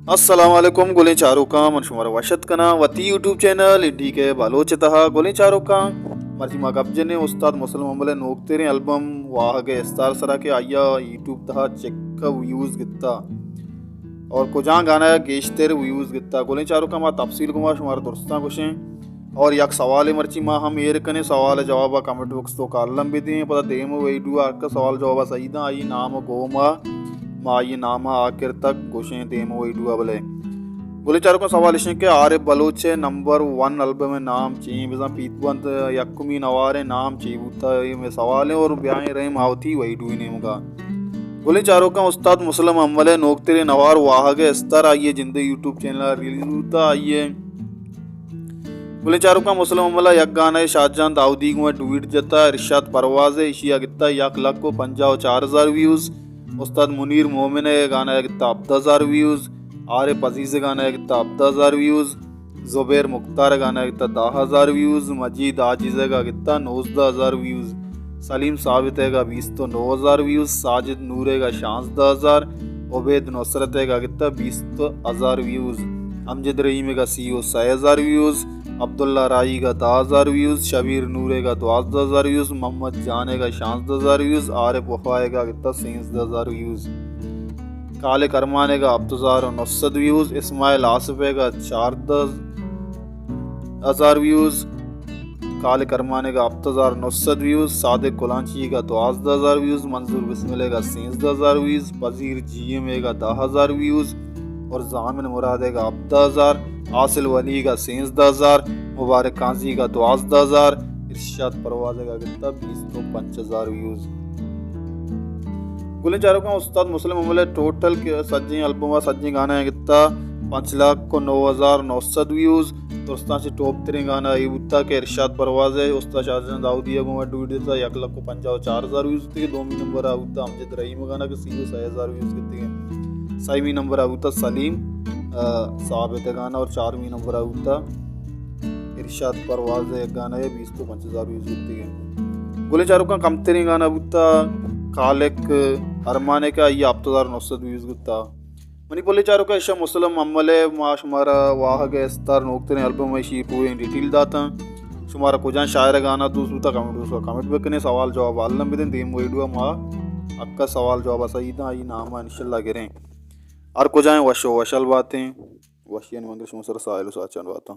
السلام علیکم گلیں چاروکاں، من شمارا وش ات کناں وتی یوٹیوب چینل ڈی کے بلوچ ءِ تہا۔ گلیں چاروکاں، مرچی ما گپ جنیں استاد مسلم امل ءِ نوکتریں البم واہگ ءِ استار سرا کہ آئی ءَ یوٹیوب تہا چکہ ویوز گتا اور کجام گانا ءَ گیشتر ویوز گتا۔ گلیں چاروکاں، ما تفصیل گما شمارا درستاں گوشیں۔ اور یک سوالے مرچی ما ہم ایر کنیں، سوال ءِ جواب ءَ کمنٹ باکس ءِ توکا الم بدیں، پدا دیم ءِ ویڈیو ءَ ہر کس سوال جواب ءَ صحیح داں، آئی نام ءِ گوما ما آئی نام ءَ آخر تک گوشیں دیم ءِ ویڈیو ءَ۔ بلے گلیں چاروکاں، سوال اش انت کہ عارف بلوچ ءِ نمبر ون البم ءِ نام چی انت؟ بزاں پیت بند یکمی نوار ءِ نام چی بوتا؟ اے مئے سوال ایں اور بیائیں رئیں ما وتی ویڈیو ءِ نیمگا۔ گلیں چاروکاں، استاد مسلم امل ءِ نوکتریں نوار واہگ ءِ استار آئی ءِ جند ءِ یوٹیوب چینل ءَ ریلیز بوتا۔ آئی ءِ گلیں چاروکاں، مسلم امل ءَ یک گانا ءَ شاہ جان داؤدی گوں ڈویٹ جتا، ارشاد پرواز ءَ، ایشی ءَ گتا یک لکھ ءُ پنجاہ ءُ چار ہزار ویوز۔ استاد منیر مومن ءِ گانا ءَ گتا ہپدہ ہزار ویوز۔ عارف عزیز ءِ گانا ءَ گتا ہپدہ ہزار ویوز۔ زبیر مختار ءِ گانا ءَ گتا دہ ہزار ویوز۔ مجید عاجز ءِ گا گتا نوزدہ ہزار ویوز۔ سلیم ثابت ءِ گا بیست ءُ نو ہزار ویوز۔ ساجد نور ءِ گا شانزدہ ہزار۔ عبید نصرت ءِ گا گتا بیست ہزار ویوز۔ امجد رحیم ءِ گا سی ءُ سئے ہزار ویوز۔ عبداللہ راہی ءِ گا دہ ہزار ویوز، شبیر نور ءِ گا دوازدہ ہزار ویوز، محمد جان ءِ گا شانزدہ ہزار ویوز، عارف وفا ءِ گا گتا سینزدہ ہزار ویوز، خالق ارمان ءِ گا ہپت ہزار ءُ نو سد ویوز، اسماعیل آصف ءِ گا چاردہ ہزار ویوز، خالق ارمان ءِ گا ہپت ہزار ءُ نو سد ویوز، صادق کلانچی ءِ گا دوازدہ ہزار ویوز، منظور بسمل ءِ گا سینزدہ ہزار ویوز، پذیر جی ایم ءِ گا دہ ہزار ویوز، اور ضامن مراد ءِ گا ہپدہ ہزار، حاصل ولی ءِ گا سینزدہ ہزار، مبارک قاضی ءِ گا دوازدہ ہزار، ارشاد پرواز ءِ گا گتا بیست ءُ پنچ ہزار ویوز۔ گلیں چاروکاں، استاد مسلم امل ءِ ٹوٹل کہ سجیں البم ءَ سجیں گانا ءَ گتا پنچ لکھ ءُ نو ہزار نو سد ویوز۔ درستاں چہ ٹاپ تریں گانا اے بوتا کہ ارشاد پرواز ءِ استاد شاہ جان داؤدی ءَ گوں ڈویٹ جتا، یک لکھ ءُ پنجاہ ءُ چار ہزار ویوز گتگ۔ دومی نمبر ءَ بوتا امجد رحیم ءِ گانا کہ سی ءُ سئے ہزار ویوز گتگ۔ سیمی نمبر ءَ بوتا سلیم، آ، ثابت ءِ گانا اور چارمی نمبر ءَ بوتا ارشاد پرواز ءِ گانا ءَ بیست ءُ پنچ ہزار ویوز گتگ۔ گلیں چاروکاں، کمتریں گانا بوتا خالق ارمان ءِ کہ آئی ءَ ہپت ہزار نو سد ویوز گتا۔ منی پلیں چاروکاں، ایشاں مسلم امل ءِ ما شمارا واہگ ءِ استار نوکتریں البم ءِ ایشی پوریں ڈیٹیل داتاں۔ شمارا کجام شاعر ءِ گانا دوست بوتا، کمنٹ باکس ءَ کمنٹ بکنیں، سوال جواب الم بدیں، دیم ویڈیو ءَ ما اکا سوال جواب ءَ صحیح داں، آئی نام ءَ انشاءاللہ گریں۔ ہر کجائیں وش ءُ وشحال باتیں، وشیانی منگر شما سر ساحل ءُ ساچان باتاں۔